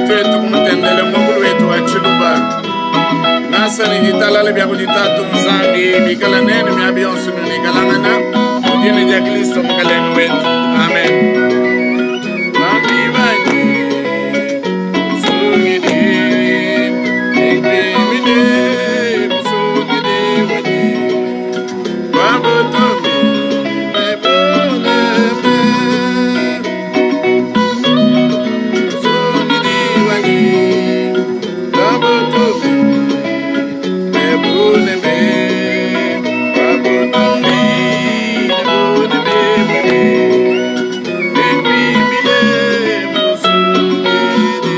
tuetu kumutendele muakulu wetu wa Tshiluba. Ngasa ne ditalala bia kudi Tatu Nzambi bikala nenu miaba yonso nuikalangana mu dina dia Kristo Mukalenge wetu. Amen. Bambi banyi, sungidi, nengimine, musungidi wanyi. Babutumbi, nebuneme. Musungidi wanyi, babutumbi, nebuneme. Babutumbi, nebuneme. Nengimine, musungidi.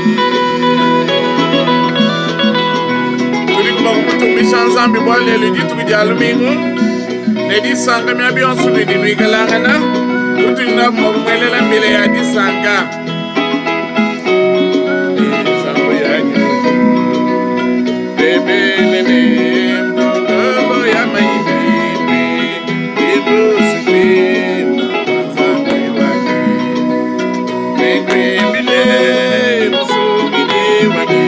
Tudi kuma kumutumbisha Nzambi bua lelu dituku dia lumingu ne disanka miaba yonso nudi nuikalangana kutudi nabu mua kumuelela mbila ya disanka. Misambu yanyi bebelele mpokolo ya mayi mimpe ibusuke Nzambi wanyi nenkuimbile musungidi wanyi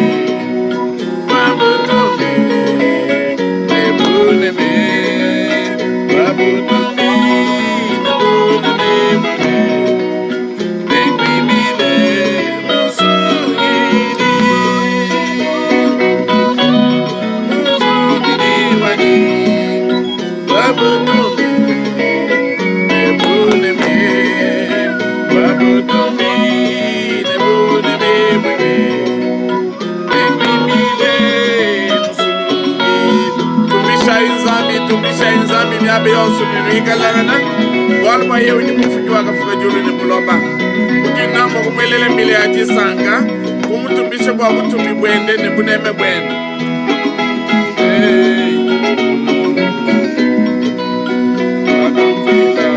Babutumbi ne buneme, babutumbi ne buneme bune, nenkuimbile musungidi, musungidi wanyi, babutumbi ne buneme, babutumbi ne buneme bune. Tumbishayi Nzambi, tumbishayi Nzambi miaba yonso nuikalangana, bualu bua yeye udi mufuki wakafuka diulu ne buloba. Udi namba kumuelela mbila ya disanka, kumutumbisha bua butumbi buende ne buneme buende. Hey. Wakamfuila.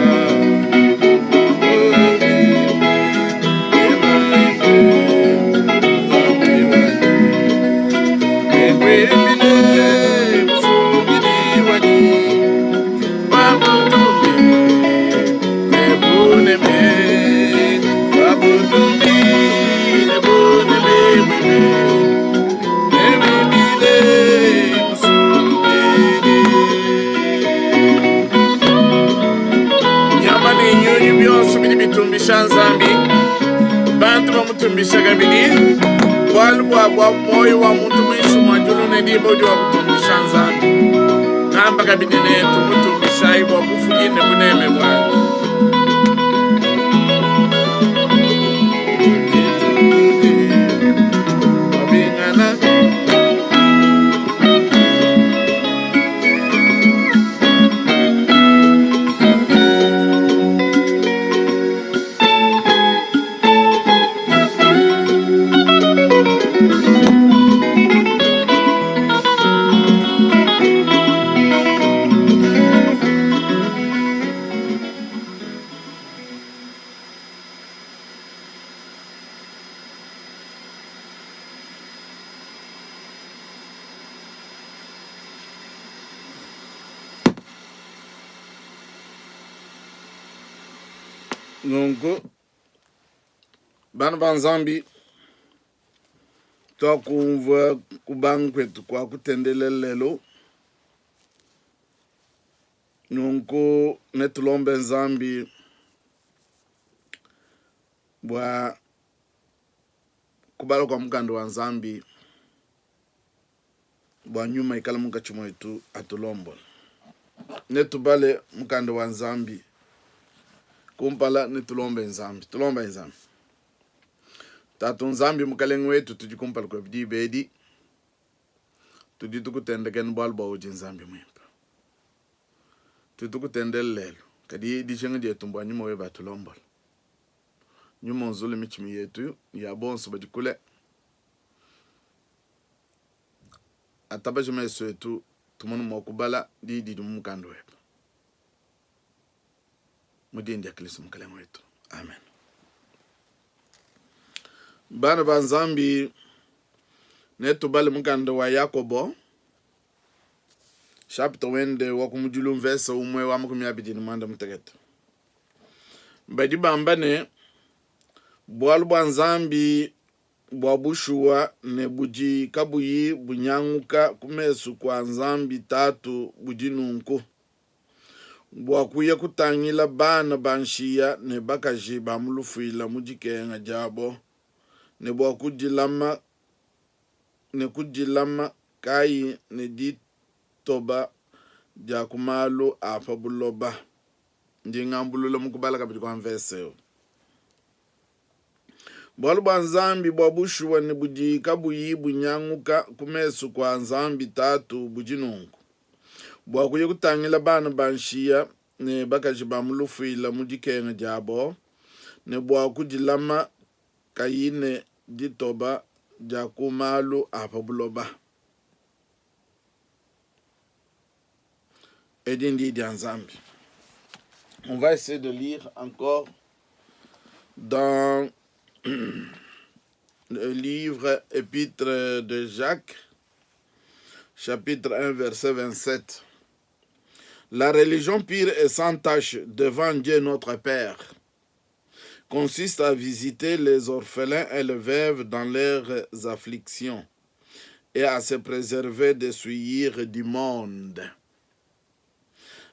Nyama ne nyunyu bionso bidi bitumbisha Nzambi, bantu bamutumbisha kabidi, bualu bua bua muoyo wa muntu muinshi mua diulu ne diba udi wa kutumbisha Nzambi. Ngamba kabidi ne, tumutumbishayi bua bufuki ne buneme buandi. Wabingana. Nunku bana ba Nzambi, tuakumvua kubanga kuetu kua kutendelela lelu. Nunku netulombe Nzambi bua kubala kua mukanda wa Nzambi bua nyuma ikala munkatshi muetu atulombola. Netubale mukanda wa Nzambi kumpala, netulombe Nzambi. Tulombe Nzambi. Tatu Nzambi, Mukalenge wetu, tudi kumpala kuebe diba edi, tudi tukutendekena bualu bua udi Nzambi muimpe. Tudi tukutendelela lelu, kadi dijinga dietu mbua nyuma webe atulombola. Nyuma unzule mitshima yetu ya bonso badi kule, atabaje mesu etu tumone mua kubala diyi didi mu mukanda webe. Mu dina dia Kristo Mukalenge wetu, amen. Bana ba Nzambi, netubale mukanda wa Yakobo chapitre wende wa kumudilu mvese umue wa 25. Badi bamba ne, bualu bua Nzambi bua bushuwa ne budi kabuyi bunyanguka ku mesu kua Nzambi Tatu budi nunku, bua kuya kutangila bana ba nshiya ne bakaji ba mu lufuila mu dikenga diabo, ne bua kudilama ne kudilama kayi ne ditoba dia ku malu a pa buloba. Ndi ngambulula mu kubala kabidi kua mvese eu. Bualu bua Nzambi bua bushuwa ne budi kabuyi bunyanguka ku mesu kua Nzambi Tatu budi nunku, bua kuya kutangila bana ba nshiya ne bakaji ba mu lufuila mu dikenga diabo, ne bua kudilama kayi ne ditoba dia ku malu a pa buloba. Edi ndi dia Nzambi. On va essayer de lire encore dans le livre Épître de Jacques, chapitre 1, verset 27. La religion pure et sans tache devant Dieu notre Père consiste à visiter les orphelins et les veuves dans leurs afflictions et à se préserver des souillures du monde.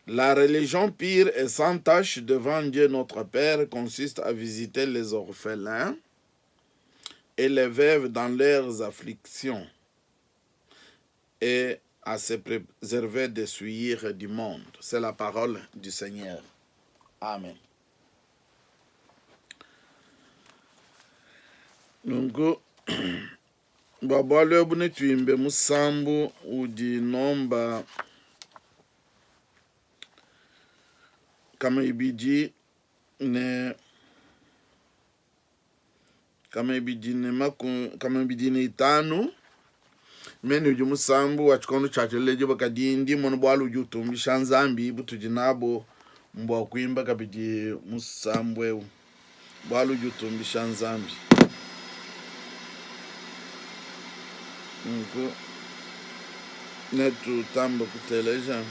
La religion pure et sans tache devant Dieu notre Père consiste à visiter les orphelins et les veuves dans leurs afflictions et à se préserver des souillures du monde. C'est la parole du Seigneur. Amen. Nunku bua bualu ebu netuimbe musambu udi nomba 200 250. Mene udi musambu wa tshikondo tshia tshiledibua, kadi ndi mmona bualu udi utumbisha Nzambi butudi nabu mbua kuimba kabidi musambu eu, bualu udi utumbisha Nzambi. Nunku netutamba kuteleja.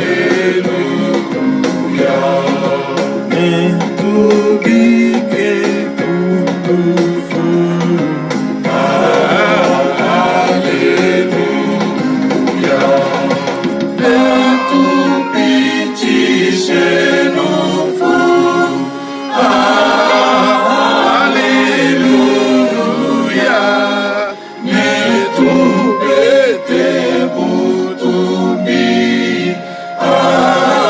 Aleluya. Netubike ku lufu. Aleluya. Netupitshishe lufu. Aleluya. Netupete butumbi. Aleluya.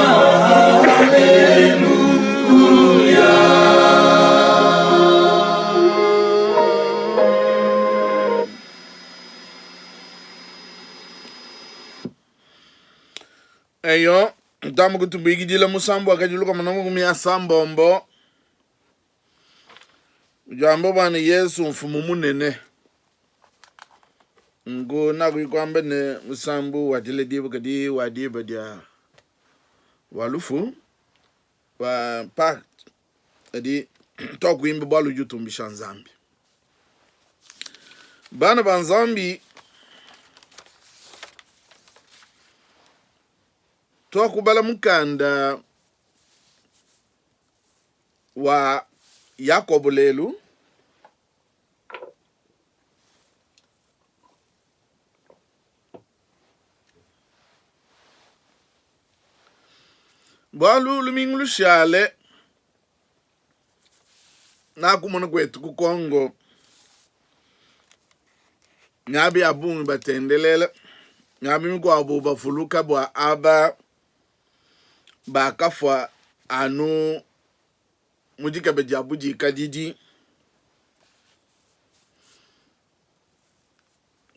Eyo, ntambu kutubuikidila musambu wa kajuluka makumi asambombo udi wamba bua ne Yesu mfumu munene. Nku nakuyi ne musambu wa diledibua kadi wa diba dia wa lufu wa pa kadi tuakuimba bualu udi utumbisha Nzambi. Bana ba Nzambi tuakubala mukanda wa Yakobo lelu. Bualu lumingu lushale nakumona kuetu ku Congo miaba ya bungi batendelela, miaba mikuabu bavuluka bua aba bakafua anu mu dikeba dia budikadidi,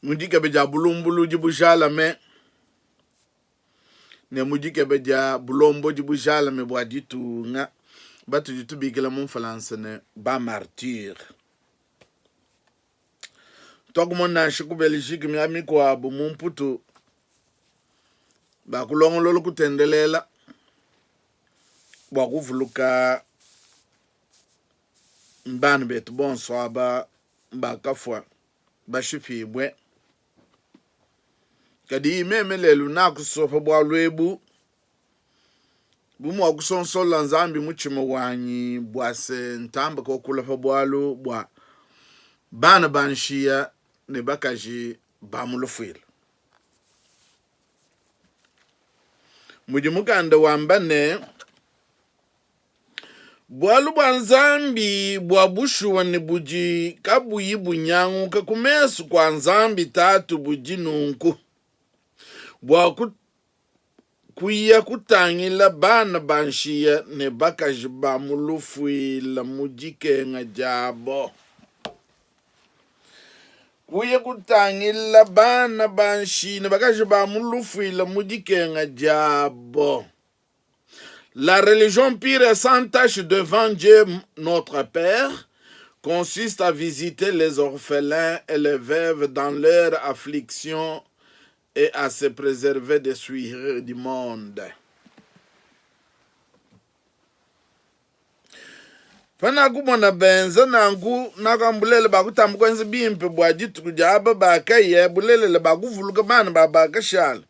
mu dikeba dia bulumbuludi bujalame ne mu dikeba dia bulombodi bujalame bua ditunga, batudi tubikila mu Mfulansa ne, ba martyrs. Tuakumona nansha ku Belgique miaba mikuabu mu Mputu bakulongolola kutendelela bua kuvuluka bana betu bonso aba bakafua bashipibue. Kadi meme lelu nakusopa bualu ebu bu mua kusonsola Nzambi mutshima wanyi bua se ntamba kuakula pa bualu bua bana ba nshiya ne bakaji ba mu lufuila. Mudi mukanda wamba ne, Bualu bua Nzambi bua bushuwa ne budi kabuyi bunyanguka ku mesu kua Nzambi Tatu budi nunku, bua kuya kutangila bana ba nshiya ne bakaji ba mu lufuila mu dikenga diabo. Kuya kutangila bana ba nshiya ne bakaji ba mu lufuila mu dikenga diabo. La religion pure et sans tache devant Dieu notre Père consiste à visiter les orphelins et les veuves dans leur affliction et à se préserver des souillures du monde. Panakumona benza nanku, nakambulela bakutamba kuenza bimpe bua dituku dia aba bakaya, bulelela bakuvuluka bana ba bakashala.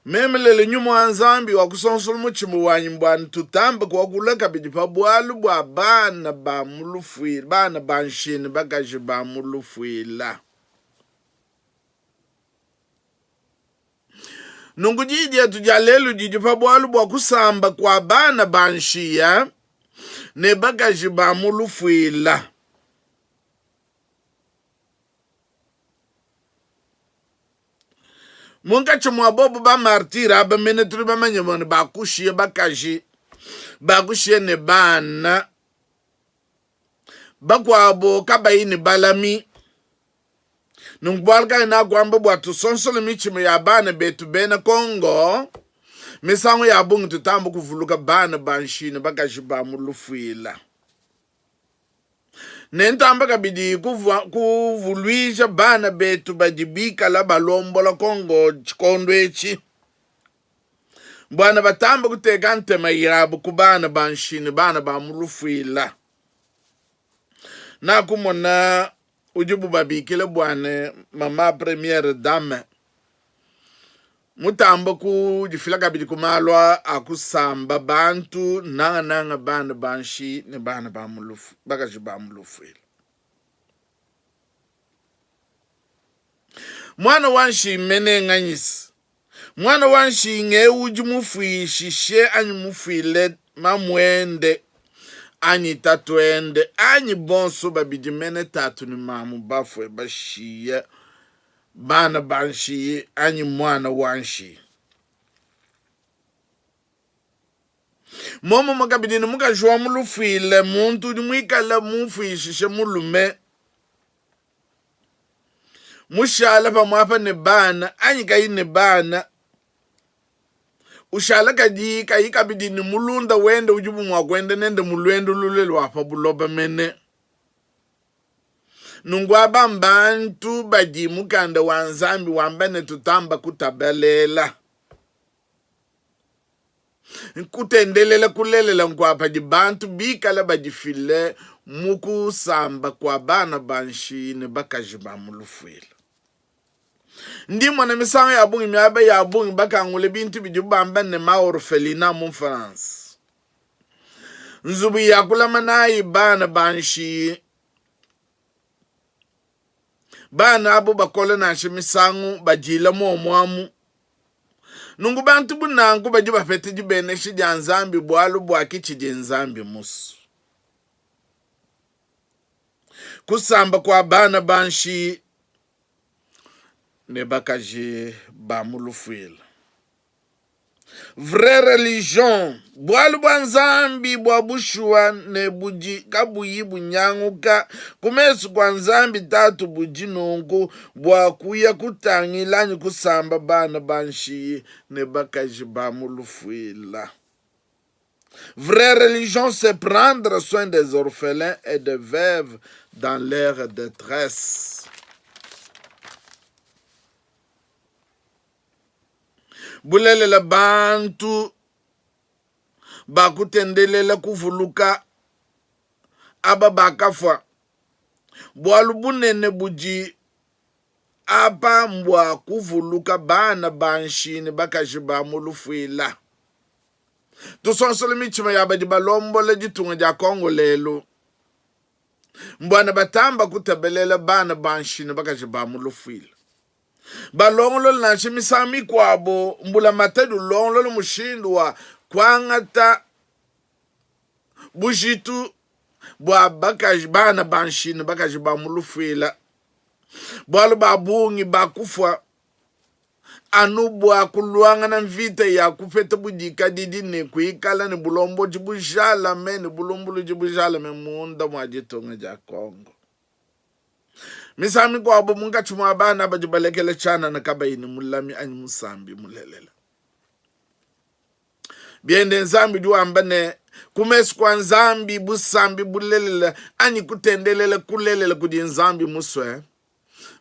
Meme lelo nyuma wa Nzambi wakusonsola mutshima wanyi bua tutambe kuakula kabidi pa bualu bua bana ba mu lufuila, bana ba nshini bakaji ba mu lufuila. Nunku diyi dietu dia lelu didi pa bualu bua kusamba kua bana ba nshiya ne bakaji ba mu lufuila. Munkatshi mua bobu ba martire aba mene tudi bamanye ne bakushiya bakaji, bakushiya ne bana, bakuabu kabayi ne balami. Nunku bualu kayi nakuamba bua tusonsole mitshima ya bana betu bena Kongo, misangu ya bungi tutamba kuvuluka bana ba nshini bakaji ba mu lufuila. Ne ntamba kabidi kuvuluija bana betu badi bikala balombola Kongo tshikondo etshi bua ne batamba kuteka ntema yabu ku bana ba nshini bana ba mu lufuila. Nakumona udibu babikila bua ne mama première dame. Mutamba kudifila kabidi ku malu a kusamba bantu, nangananga bana ba nshi ne bana ba mu lufu, bakaji ba mu lufuila. Muana wa nshi mene nganyisi? Muana wa nshi ngeu udi mufuishishe anyi mufuile mamuende anyi tatuende anyi bonso babidi mene tatu ne mamu bafue bashiye bana ba nshiyi anyi muana wa nshiyi. Muomumue kabidi ne mukaji wa mu lufuile, muntu udi muikale mufuishishe mulume, mushala pamuapa ne bana anyi kayi ne bana, ushala kadi kayi kabidi ne mulunda wende udibu mua kuenda nende mu luendu lule lua pa buloba mene. Nunku aba mbantu badi mukanda wa Nzambi wamba ne tutamba kutabalela. Kutendelela kulelela nkua padi bantu bikale badifile mu kusamba kua bana ba nshiyi ne bakaji ba mu lufuila. Ndi mmona misangu ya bungi miaba ya bungi bakangule bintu bidibu bamba ne ma-orphelinat mu France. Nzubu ya kulama nayi bana ba nshiyi. Bana abu bakole nansha misangu badiila muomu amu. Nunku bantu bu nanku badi bapeta dibenesha dia Nzambi bualu bua ke tshidi Nzambi musue. Kusamba kua bana ba nshiyi ne bakaji ba mu lufuila. Vraie religion, bualu bua Nzambi bua bushuwa ne budi kabuyi bunyanguka ku mesu kua Nzambi Tatu budi nunku bua kuya kutangila anyi kusamba bana ba nshiyi ne bakaji ba mu lufuila. Vraie religion, c'est prendre soin des orphelins et des veuves dans leur détresse. Bulelela, bantu bakutendelela kuvuluka aba bakafua. Bualu bunene budi apa mbua kuvuluka bana ba nshi ne bakaji ba mu lufuila. Tusonsole mitshima ya badi balombola ditunga dia Congo lelu. Mbuana batamba kutabelela bana ba nshi ne bakaji ba mu lufuila. Balongolole nansha misangu mikuabu mbulamatadi ulongolola mushindu wa kuangata bujitu bua bakaji, bana ba nshina, bakaji ba mu lufuila, bualu ba bungi bakufua anu bua kuluangana mvita ya kupeta budikadidi ne kuikala ne bulombodi bujalame ne bulumbuludi bujalame munda mua ditunga dia Congo. Misangu mikuabu munkatshi mua bana badi balekela tshianana kabayi ne mulami anyi musambi mulelela. Biende Nzambi udi wamba ne, ku mesu kua Nzambi busambi bulelela anyi kutendelela kulelela kudi Nzambi musue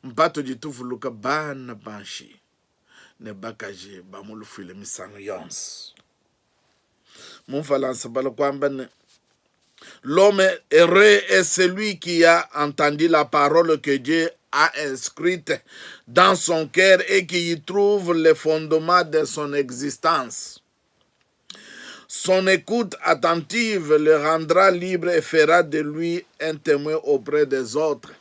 mpatudi tuvuluka bana ba nshiya ne bakaji ba mu lufuila misangu yonso. Mu Mfalansa bala kuamba ne, L'homme heureux est celui qui a entendu la parole que Dieu a inscrite dans son cœur et qui y trouve le fondement de son existence. Son écoute attentive le rendra libre et fera de lui un témoin auprès des autres.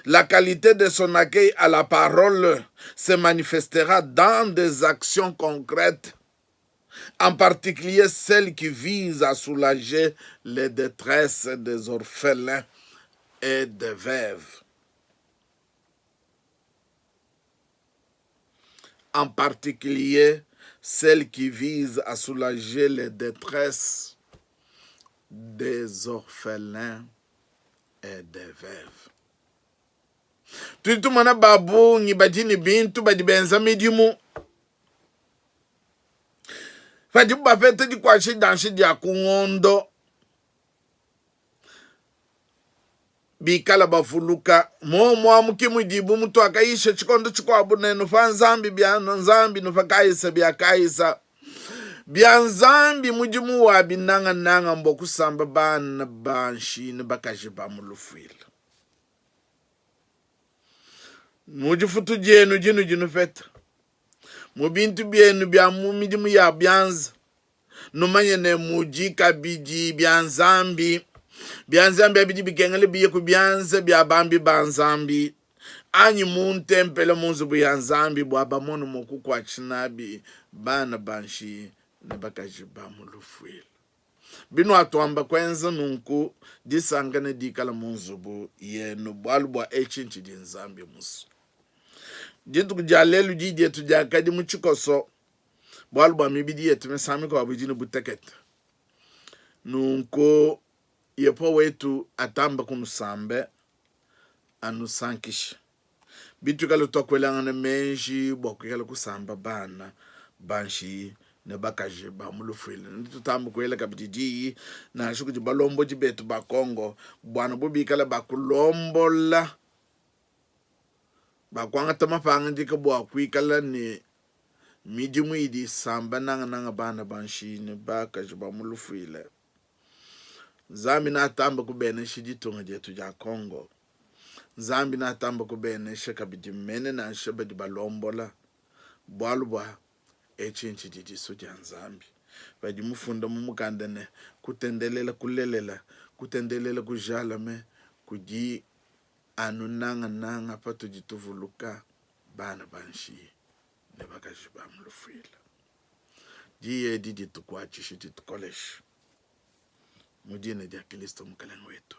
La qualité de son accueil à la parole se manifestera dans des actions concrètes, en particulier celles qui visent à soulager les détresses des orphelins et des veuves. En particulier celles qui visent à soulager les détresses des orphelins et des veuves. Tudi tumona ba bungi badi ne bintu badi benza midimu padibu bapeta dikuatshisha nansha dia ku ngondo bikala bavuluka muomu amu ke mudibu mutuakayisha tshikondo tshikuabu ne nupa Nzambi bia Nzambi nupa Kaisa bia Kaisa bia Nzambi mudimu wabi nangananga mbua kusamba bana ba nshi ne bakaji ba mu lufuila mu difutu dienu dinudi nupeta. Mu bintu bienu bia mu midimu ya bianza, numanye ne mudi kabidi bia Nzambi. Bia Nzambi abi bidi bikengela biye ku bianza bia bambi ba Nzambi anyi mu ntempelo mu nzubu ya Nzambi bua bamone mua kukuatshisha nabi bana ba nshiye ne bakaji ba mu lufuila. Binuatuamba kuenza nunku, disanka nedikale mu nzubu yenu, bualu bua etshi ntshidi Nzambi musue. Dituku dia lelu di dietu diakadi mu tshikoso, bualu bua mibidi yetu misangu mikuabu idi ne butekete. Nunku Yehowa wetu atamba kunusambe, anusankishe. Bituikala tuakuelangana meji bua kuikala kusamba bana ba nshiyi ne bakaji ba mu lufuila, netutambe kuela kabidi diyi nansha kudi balombodi betu ba Kongo bua nabo bikale bakulombola, bakuangata mapangadika bua kuikala ne midimu idi isamba nangananga bana ba nshiyi ne bakaji ba mu lufuila. Nzambi neatambe kubenesha ditunga dietu dia Kongo. Nzambi neatambe kubenesha kabidi mene nansha badi balombola, bualu bua etshi ntshidi disu dia Nzambi. Badi mufunda mu mukanda ne, kutendelela kulelela, kutendelela kujalame kudi anu nangananga patudi tuvuluka bana ba nshiye ne bakaji ba mu lufuila. Diyi edi ditukuatshishe, ditukoleshe mu dina dia Kilisto Mukelenge wetu.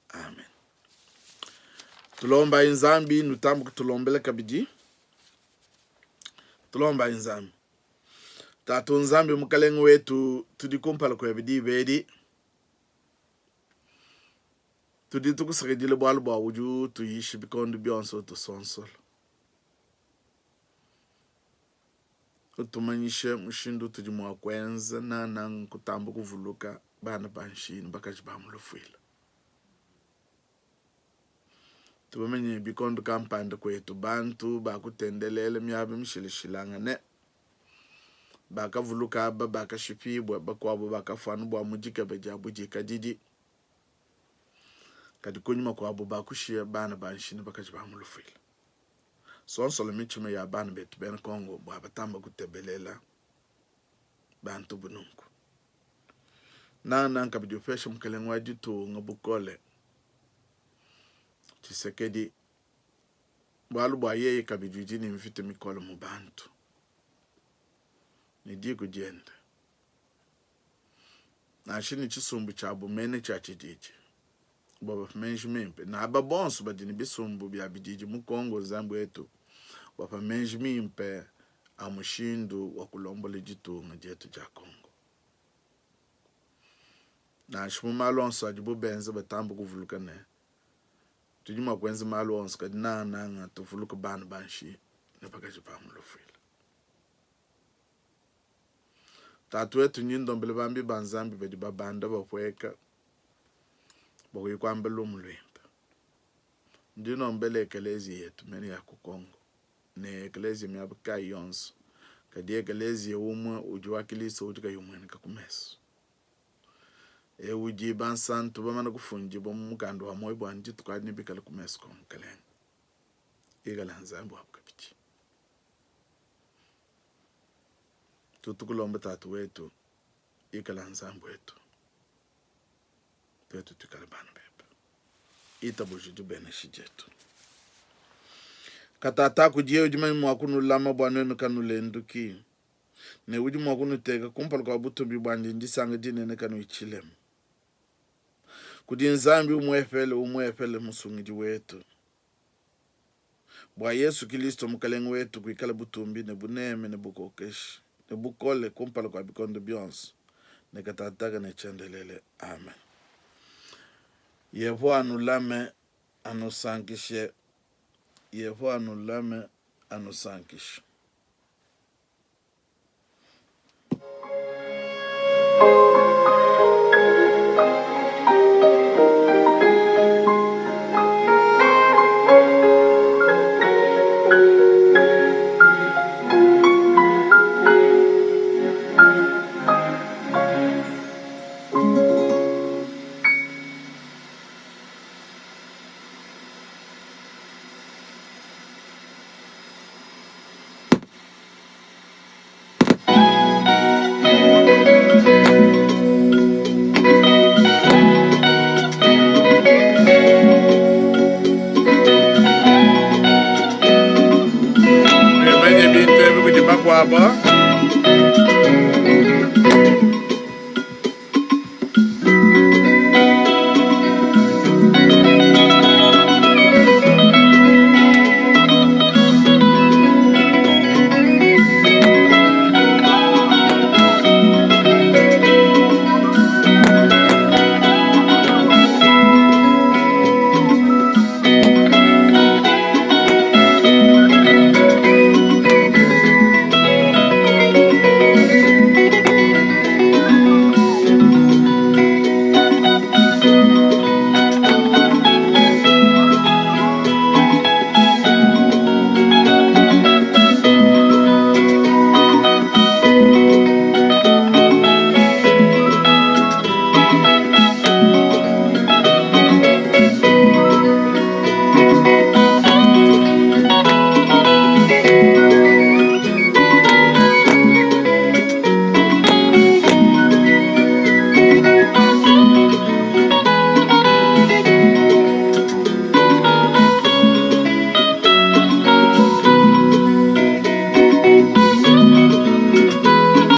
Amen. Tulombayi Nzambi, nutambe kutulombela kabidi. Tulombayi Nzambi. Tatu Nzambi Mukelenge wetu, tudi kumpala kuebe diba edi. Tudi tukusakidila bualu bua udi utuyisha bikondo bionso utusonsola. Utumanyishe mushindu utudi mua kuenza nangananga kutamba kuvuluka bana ba nshiye ne bakaji ba mu lufuila. Tubamanye bikondo kampanda kuetu bantu ba kutendelela miaba mishilashilangane bakavuluka aba bakashipibua, bakuabo bakafua anu bua mu dikeba dia budikadidi, kadi kunyima kuabo bakushiya bana ba nshiye ne bakaji ba mu lufuila. Sonsola mitshima ya bana betu bena Kongo bua batamba kutebelela bantu bu nunku. Nangananga kabidi upesha mukelenge wa ditunga bukole Tshisekedi bualu bua yeye kabidi udi ne mvita mikole mu bantu ne diku diende nansha ne tshisumbu tshiabu mene tshia tshididi. Bua bapa meji mimpe ne aba bonso badi ne bisumbu bia bididi mu Congo Nzambi wetu wapa meji mimpe a mushindu wa kulombola ditunga dietu dia Congo. Nansha mu malu onso adibu benza batambe kuvuluka ne tudi mua kuenza malu onso kadi nangananga tuvuluke bana ba nshiya ne bakaji ba mu lufuila. Tatu wetu ndi ndombela bambi ba Nzambi badi babanda bapueka bua kuya kuamba lumu luimpe. Ndi nombela ekeleziya yetu mene ya ku Congo ne ekeleziya miaba kayi yonso, kadi ekeleziya umue udi wa Kilisto udi kayi umueneka ku mesu, eu udi bansantu bamana kufundibua mu mukanda wa muoyo bua dituku adi nebikale ku mesu kua Mukelenge, ikala Nzambi wabu kabidi. Tutu kulomba Tatu wetu, ikala Nzambi wetu. Tuetu tuikale bana bebe. Itabuja dibenesha dietu. Katataka kudiye udi manye mua kunulama bua nuenu kanulenduki, ne udi mua kunuteka kumpala kua butumbi buandi ndisanka dinene kanuyi tshilema. Kudi Nzambi umuepele umuepele Musungidi wetu, bua Yesu Kilisto Mukelenge wetu kuikale butumbi ne buneme ne bukokeshi ne bukole kumpala kua bikondo bionso ne katataka ne tshiendelele. Amen. Yehowa anulame anusankishe. Yehowa anulame anusankishe. Bakuabo.